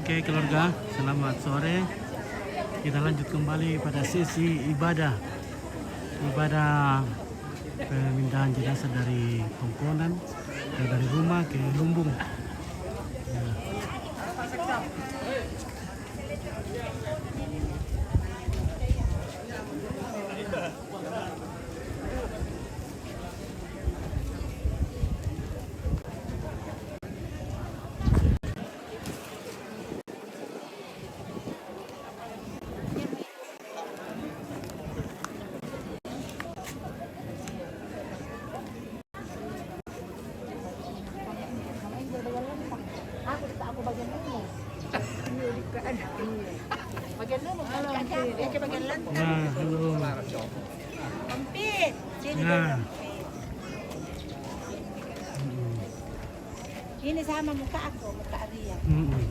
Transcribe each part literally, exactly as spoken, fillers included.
Oke, keluarga, selamat sore. Kita lanjut kembali pada sesi ibadah. Ibadah pemindahan jenazah dari Tongkonan, eh, dari rumah ke Lumbung. Ya. Aku tak, aku bagian dulu. Bagian dulu, bagian dulu. Oke, bagian dulu. Nah, halo. Kompit. Sini. Nah. Dulu. Mm-mm. Ini sama muka aku, muka Arya. Mm-mm.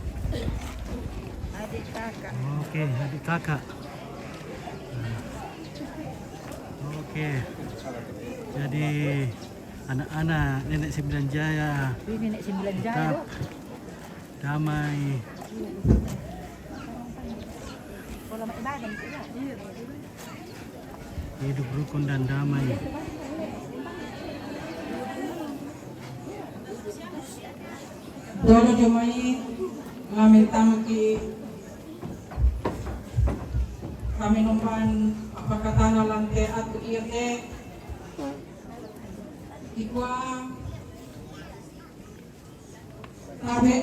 Adik kakak. Oke, adik kakak. Nah. Oke. Jadi anak-anak Nenek Sembilan Jaya. Ini Nenek Sembilan Jaya, tetap damai. Hidup rukun dan damai. Dolo jomai lamen tamaki kami nomban apakatana lante atu iate. Ikua tabe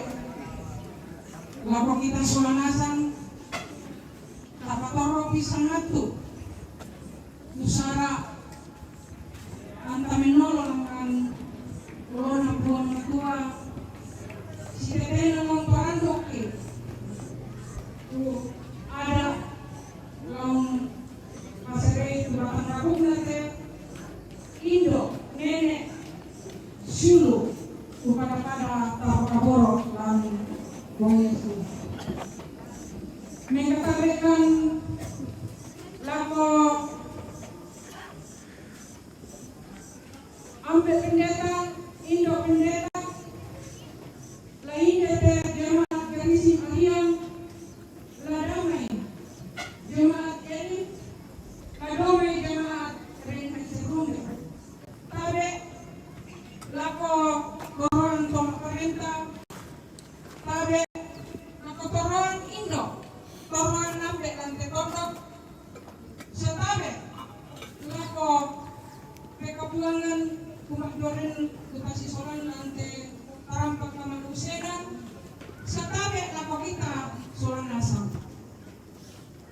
lako kita sola nasang, tapatorro pisang atu tu sara anta mennolong kan ulona Puang Matua, sitetena ngomparandokki tu ada laung paserei tu batang rabukna te, indo, nene, siulu, tu kada-kada tapakaboro lan Puang Yesus. Mengkatakan lako ampe pendeta, indo pendeta, lainde te jemaat Gerisi Mariam, la damai jemaat Elim, la domai jemaat Rengkai Serumbe. Tabe lako toroan to maparenta, tabe lako toroan indo, toroan ampe lante tondok, satabe lako pekapuangan kumakdoren kutasisolan lante tarampak kamanusena, satabe lako kita sola nasang.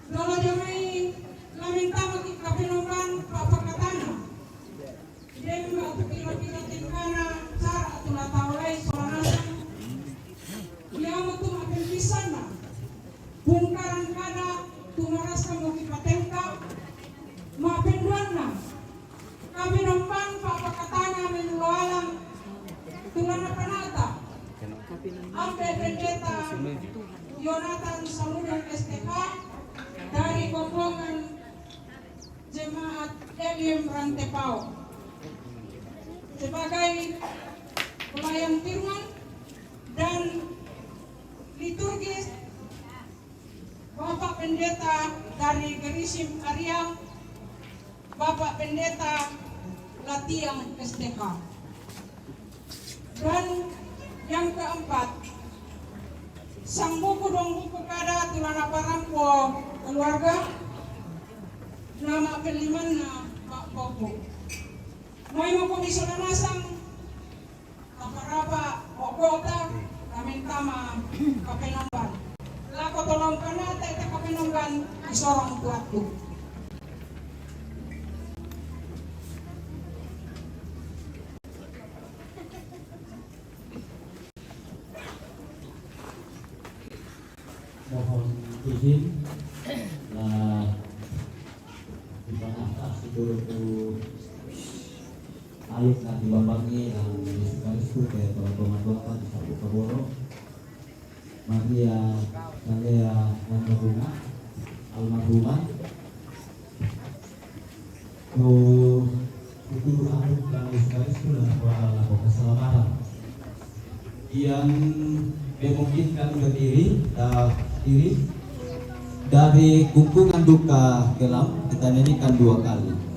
Dolo jomai lamen tamaki kapenomban papakatana. Demma tu kira-kira tengkana cara tu la taolai sola nasang. Ia mo tu mapempisanna. Pungkaran kada tu marasa mo kipatengka. Mapenduanna. Kapenomban papakatana menuloalang tu la napanata ampe pendeta Yonatan Samudang S T K dari rombongan jemaat Elim Rantepao sebagai pelayan firman dan liturgis, Bapak Pendeta dari Gerisim Ariang, Bapak Pendeta Latiang S T K. Dan yang keempat, sang buku dong buku kada tu la naparampo keluarga, nama pelimanna Pak Boku. Mai mo kami sola nasang, Taparapa, o kota, lamen tama kapenomban. Lako tolong kanata ita kapenomban, isorong tuatku. Mohon izin, nah, di mana atas itu, itu ayat nanti bambangi dan Yesus Kristus kayak teman-teman Tuhan di Sabtu Keboro. Maria Salea Wanda Bunga, almarhumah. Ko itu aku dan Yesus Kristus dan kuasa lako keselamatan. Yang Dimungkinkan berdiri, kita berdiri. Dari Kungkungan Duka Kelam, kita nyanyikan dua kali.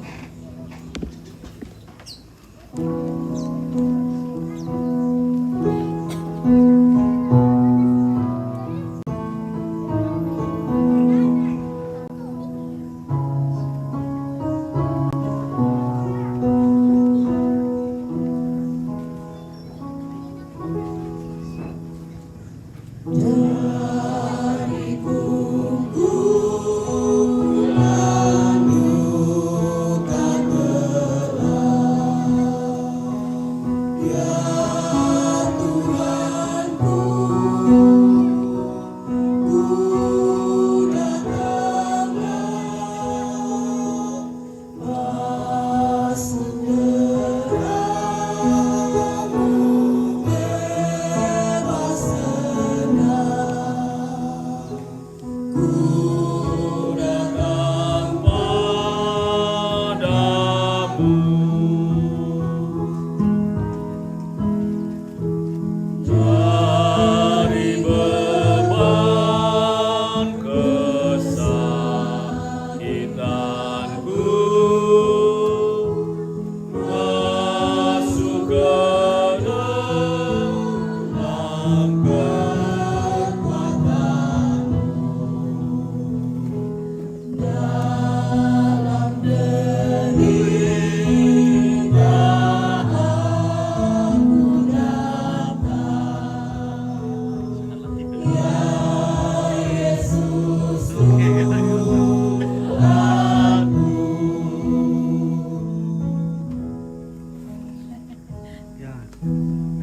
Ya,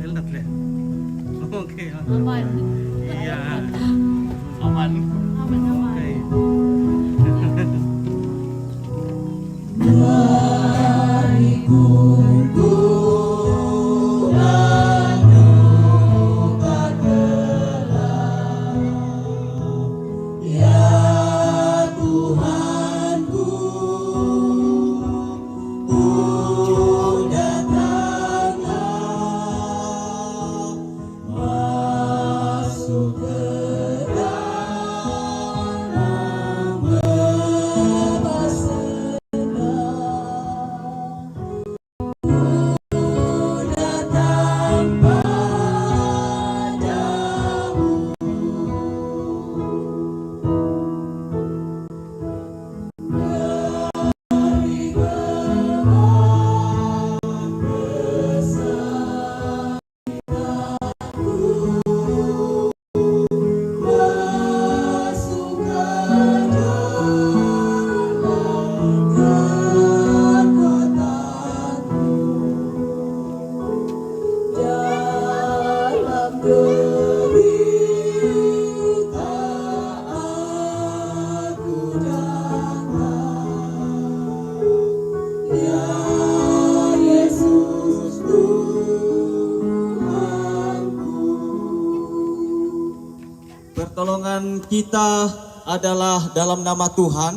enak le. Oke, ya. Aman. Iya. Aman. Aman, aman. Oke. Pertolongan kita adalah dalam nama Tuhan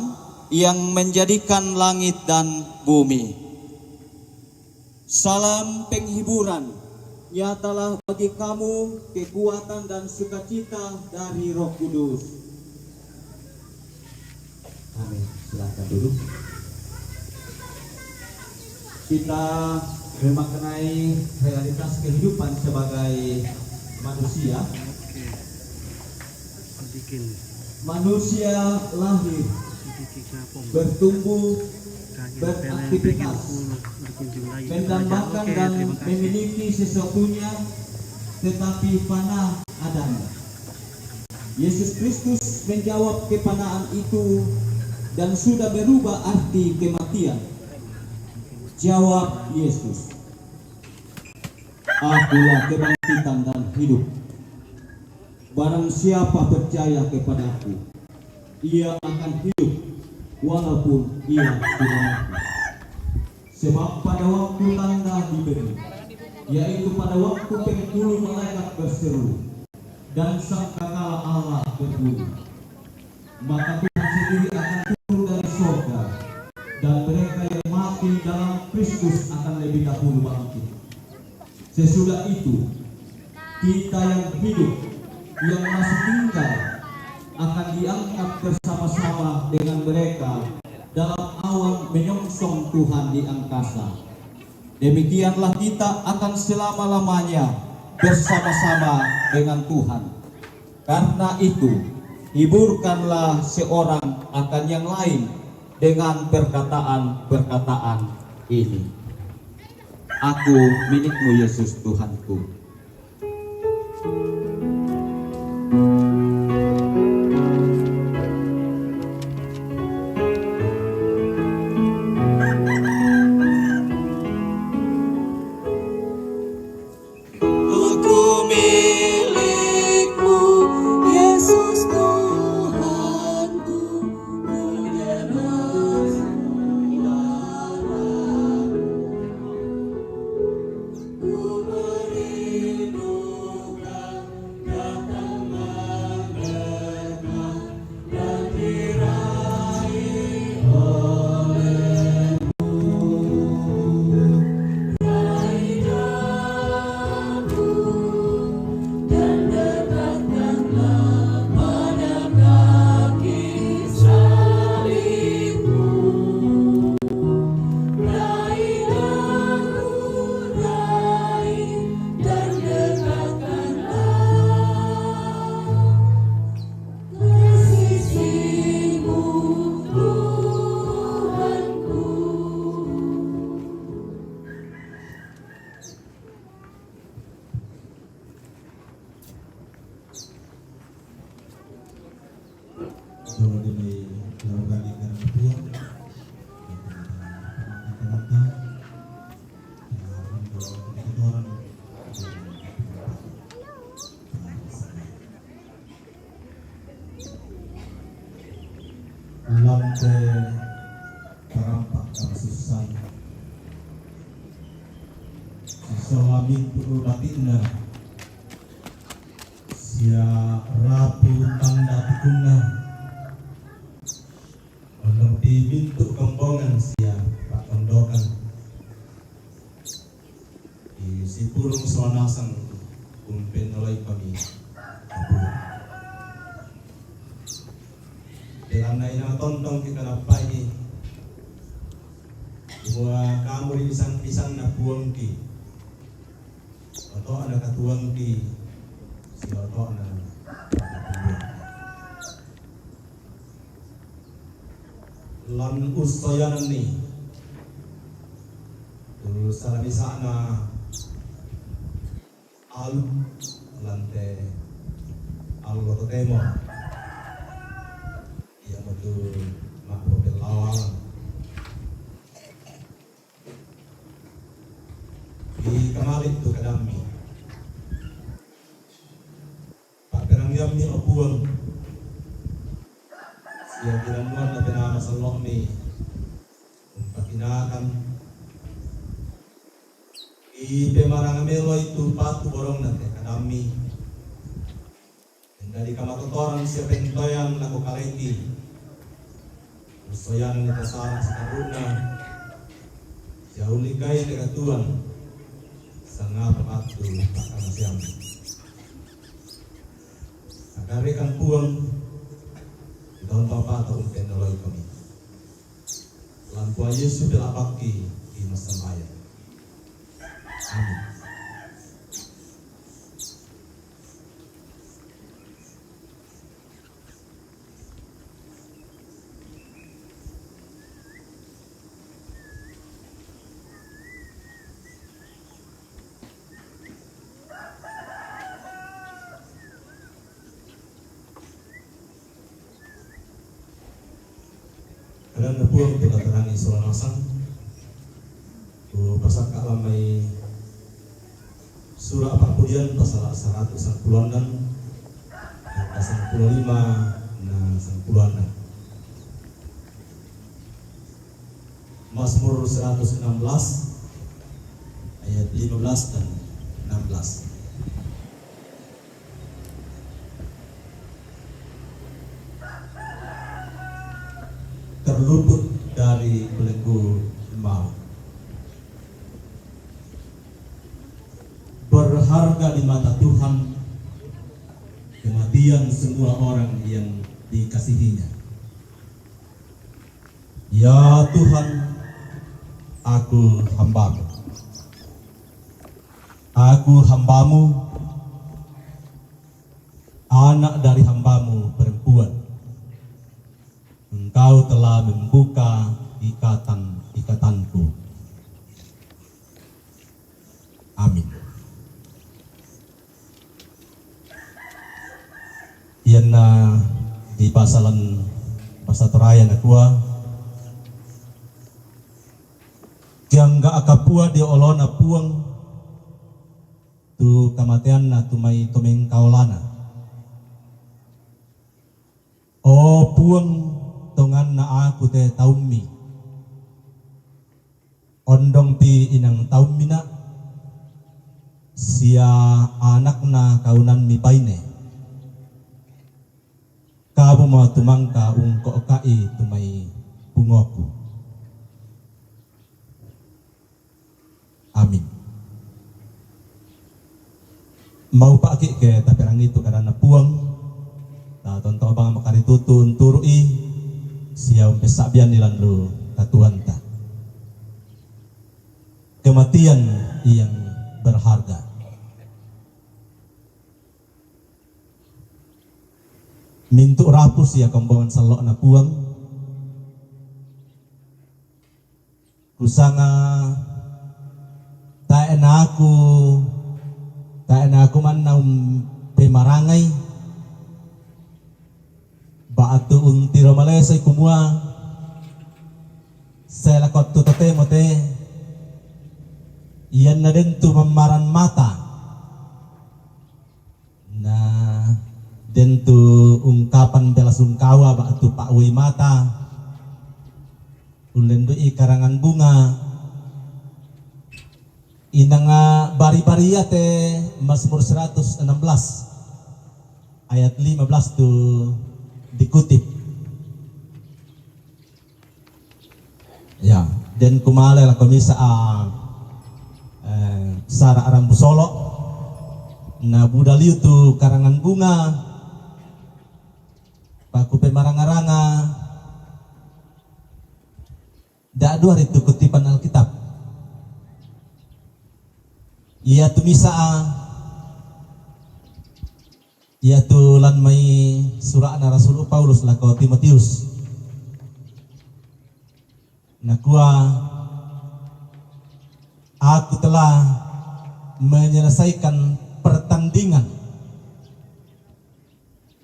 yang menjadikan langit dan bumi. Salam penghiburan, nyatalah bagi kamu kekuatan dan sukacita dari Roh Kudus. Amin. Silakan duduk. Kita memaknai realitas kehidupan sebagai manusia. Oke. Sedikit. Manusia lahir, sedikit bertumbuh, beraktivitas, mendambakan dan memiliki sesuatunya, tetapi fana adanya. Yesus Kristus menjawab kefanaan itu dan sudah berubah arti kematian. Jawab Yesus, "Akulah kebangkitan dan hidup. Barang siapa percaya kepadaku, ia akan hidup walaupun ia sudah mati." Sebab pada waktu tanda diberi, yaitu pada waktu penghulu malaikat berseru, dan sangkakala Allah berbunyi, maka Tuhan sendiri akan turun dari sorga, dan mereka yang mati dalam Kristus akan lebih dahulu bangkit. Sesudah itu, kita yang hidup yang masih tinggal akan diangkat bersama-sama dengan mereka dalam awan menyongsong Tuhan di angkasa. Demikianlah kita akan selama-lamanya bersama-sama dengan Tuhan. Karena itu, hiburkanlah seorang akan yang lain dengan perkataan-perkataan ini. Aku milikmu, Yesus Tuhanku. Aku milikmu, Yesus Tuhanku, ku dengar suaramu, ku merindukan datang mendekat. Ke sisimu, Tuhanku. Kalau di lakukan di dalam Tuhan, teman-teman, teman-teman, Lampe parampak kang sussan. Sisalamin tu batinna sia rapu tanda tikunna. Ondong ti mintu kembongan sia pakondokang. Di sipurung sola nasang umpennoloi kami Puang. Belanna inang tontong kita nappai, mua kamu ri pisang-pisang na Puangki, oto'na katuangki, sia oto'na katuangki. Lan ussoyanenni tu salamisa'na aluk lan te allo totemo, iamotu mappopellao alang. Ikamali tu kadammi. Papperangiammi, o Puang, sia kirannuanna Penaa Masallo'mi umpakinakang. Ipemaranga meloi tu patu borongna te kadammi. Mendadik kamatotoran sia pentoean lako kaleiki. Ussoyanni tasara sitarru'na, sia ulikai te katuang, sangapa pattu pakkamaseammi. Agarekang Puang, ri taung papa tau umpennoloi kami. Lan Puang Yesu pelapakki ri massambayang. Amin. Kadanna Puang tu naterangi sola nasang, tu pasakka lamai sura Pa'pudian pasala saratu sangpulo annang, angka sangpulo lima na sangpulo annang. Mazmur seratus enam belas ayat lima belas dan enam belas. Terluput dari belenggu maut. Berharga di mata Tuhan Yang semua orang yang dikasihinya. Ya Tuhan, aku hambamu. Aku hambamu, anak dari hambamu perempuan. Engkau telah membuka ikatan-ikatanku. Amin. Iyanna di pasalan pasaturayan nakua, kiangga akapua di olona Puang tu kamateanna tu mai tomengkaolana. O Puang, tonganna aku te taummi. Ondongpi inang taummina, sia anakna kaunammi baine. Kamu ma tumangka ungko'kai tu mai pungoku. Amin. Maupa'ki ke taperangi tu kadanna Puang, ta tonto bang makaritutu unturu'i, sia umpessa'bianni lan lu katuoanta. Kematian yang berharga. Mintu' rapu sia kombongan sallo'na Puang, kusanga tae' naku, tae' naku manna umpemarangai, ba'tu untiro malesai kumua, sae lako tu totemo te, iyanna den tu mammaran mata, na den tu ungkapan bela sungkawa ba'tu pa'uwei mata, ullendu'i karangan bunga, inanga bari-baria te Mazmur seratus enam belas ayat lima belas tu dikutip. Ya, den kumale lako misa a, eh, sara' rambu solo', na buda liu tu karangan bunga, pakupemaranga-ranga, da'dua ritu kutipan Alkitab. Iatu misa a, iatu lan mai sura'na Rasul Paulus lako Timotius. Nakua, "Aku telah menyelesaikan pertandingan.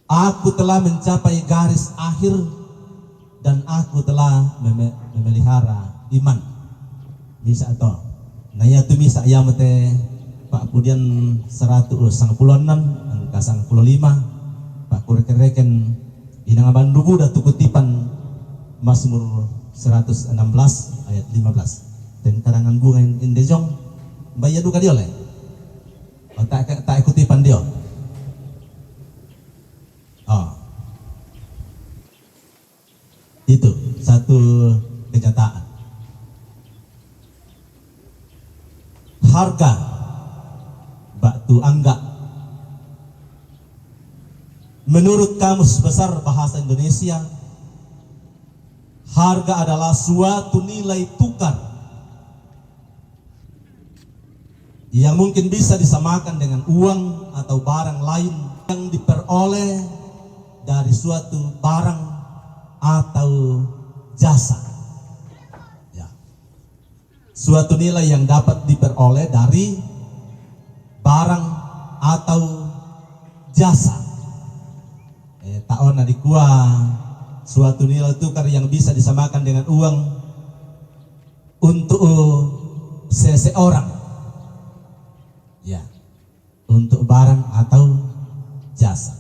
Aku telah mencapai garis akhir dan aku telah meme-, memelihara iman." Misa to. Na iatu misa iamo te pa'pudian saratu' sangpulo ennem, angka sangpulo lima, pa'kureken-reken inang bandu buda tu kutipan Mazmur seratus enam belas ayat lima belas. Den karangan bunga in-, indejong, mbaia duka dio le. O, ta', ta' kutipan dio. Oh. Itu satu kenyataan. Harga ba'tu angga. Menurut Kamus Besar Bahasa Indonesia, harga adalah suatu nilai tukar yang mungkin bisa disamakan dengan uang atau barang lain yang diperoleh dari suatu barang atau jasa. Ya. Suatu nilai yang dapat diperoleh dari barang atau jasa. Eh, ta'o na dikua suatu nilai tukar yang bisa disamakan dengan uang untuk seseorang. Ya, untuk barang atau jasa.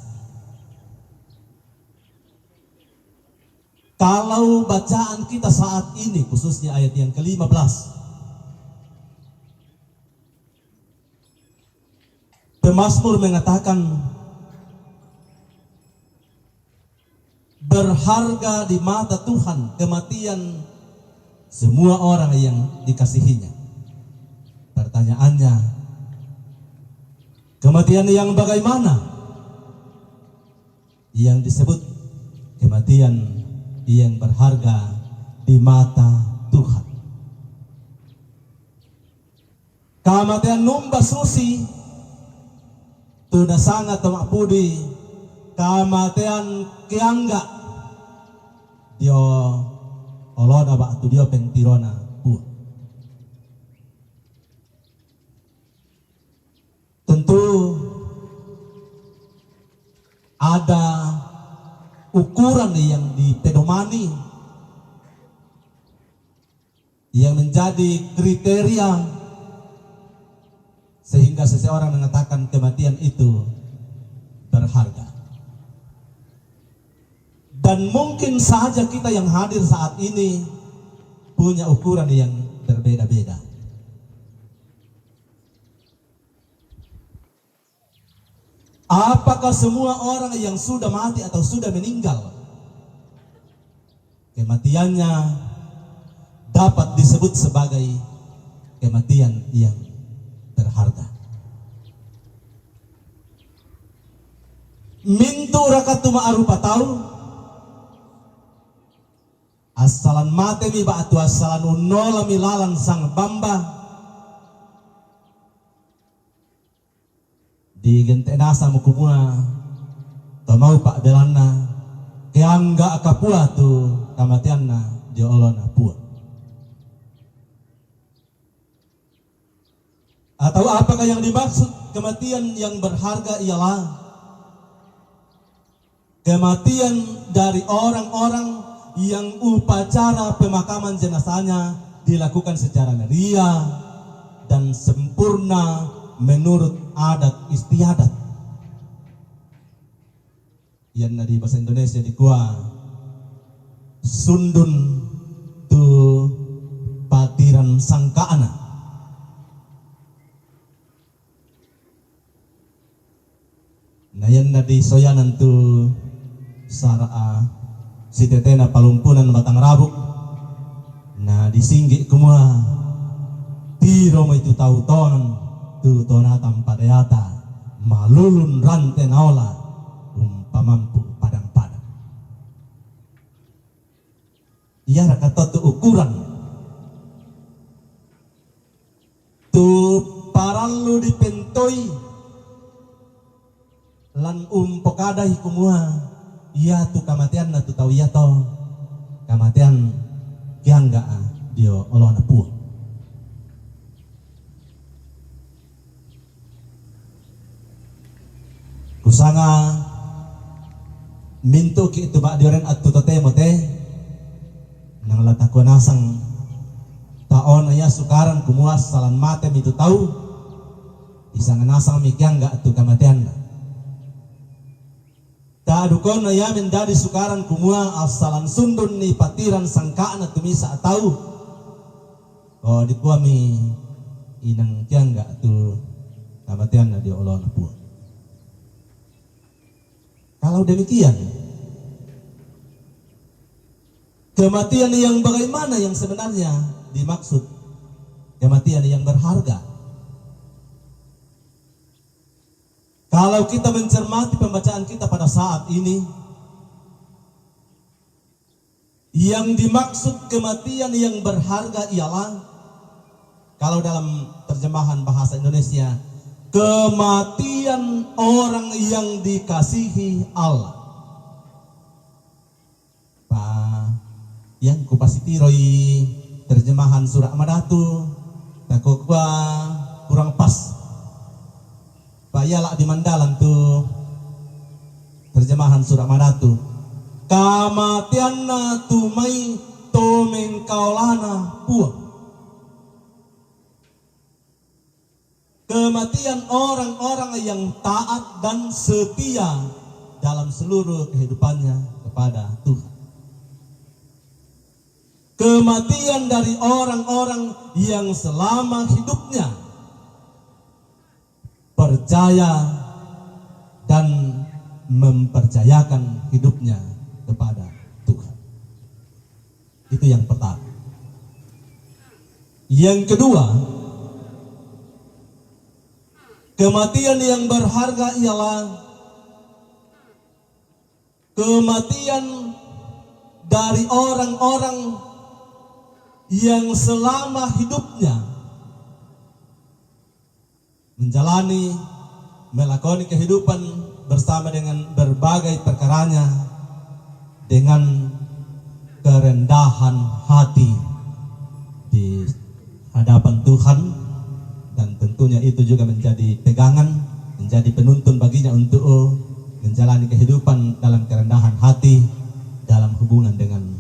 Kalau bacaan kita saat ini, khususnya ayat yang kelima belas, pemazmur mengatakan, "Berharga di mata Tuhan kematian semua orang yang dikasihinya." Pertanyaannya, kematian yang bagaimana? yang disebut kematian yang berharga di mata Tuhan. Kamatean numba susi tu nasanga to ma'pudi, kamatean kiangga dio olona ba'tu dio pentirona Puang. Tentu ada ukuran yang dipedomani, yang menjadi kriteria sehingga seseorang mengatakan kematian itu berharga. Dan mungkin saja kita yang hadir saat ini punya ukuran yang berbeda-beda. Apakah semua orang yang sudah mati atau sudah meninggal, kematiannya dapat disebut sebagai kematian yang berharga? Mintu' raka tu ma'rupa tau, assalan mate mi ba'tu assalan unnola mi lalan sang bamba, digente' nasang mo kumua to mau pa'belanna, keangga kapua tu kamateanna dio olona Puang. Atau apakah yang dimaksud kematian yang berharga ialah kematian dari orang-orang yang upacara pemakaman jenazahnya dilakukan secara meriah dan sempurna menurut adat istiadat. Iyanna di bahasa Indonesia dikua sundun tu patiran sangka'na. Na iyanna di soyanan tu sara'a sitetena palumpunan Batang Rabuk, na disinggi' kumua, tiromo itu tau toan tu tonata mpadayata, malulun rante naola umpamampu padang-padang. Iaraka to tu ukuran tu parallu dipentoi lan umpokadai kumua, iatu kamateanna tu tau iato kamatean keangga'a dio olona Puang. Kusanga mintu'ki' tu ba'dioren attu totemo te, nang la takua nasang ta'ona ia sukaran kumua salan mate mi tu tau, disanga nasang mi keangga' tu kamateanna. Ta'dukonna ia mendadi sukaran kumua assalan sundun ni patiran sangka'na tu misa' tau. O, dikua mi inang keangga' tu kamateanna dio olona Puang. Kalau demikian, kematian yang bagaimana yang sebenarnya dimaksud kematian yang berharga? Kalau kita mencermati pembacaan kita pada saat ini, yang dimaksud kematian yang berharga ialah, kalau dalam terjemahan bahasa Indonesia, kematian orang yang dikasihi Allah. Pa, yang kupasitiroi terjemahan sura' madatu, takokua kurang pas. Pa ia la'bi mandalan tu terjemahan sura' madatu. Kamateanna tu mai to mengkaolana Puang. Kematian orang-orang yang taat dan setia dalam seluruh kehidupannya kepada Tuhan. Kematian dari orang-orang yang selama hidupnya percaya dan mempercayakan hidupnya kepada Tuhan. Itu yang pertama. Yang kedua, kematian yang berharga ialah Kematian dari orang-orang yang selama hidupnya menjalani, melakoni kehidupan bersama dengan berbagai perkaranya dengan kerendahan hati di hadapan Tuhan, dan tentunya itu juga menjadi pegangan, menjadi penuntun baginya untuk menjalani kehidupan dalam kerendahan hati dalam hubungan dengan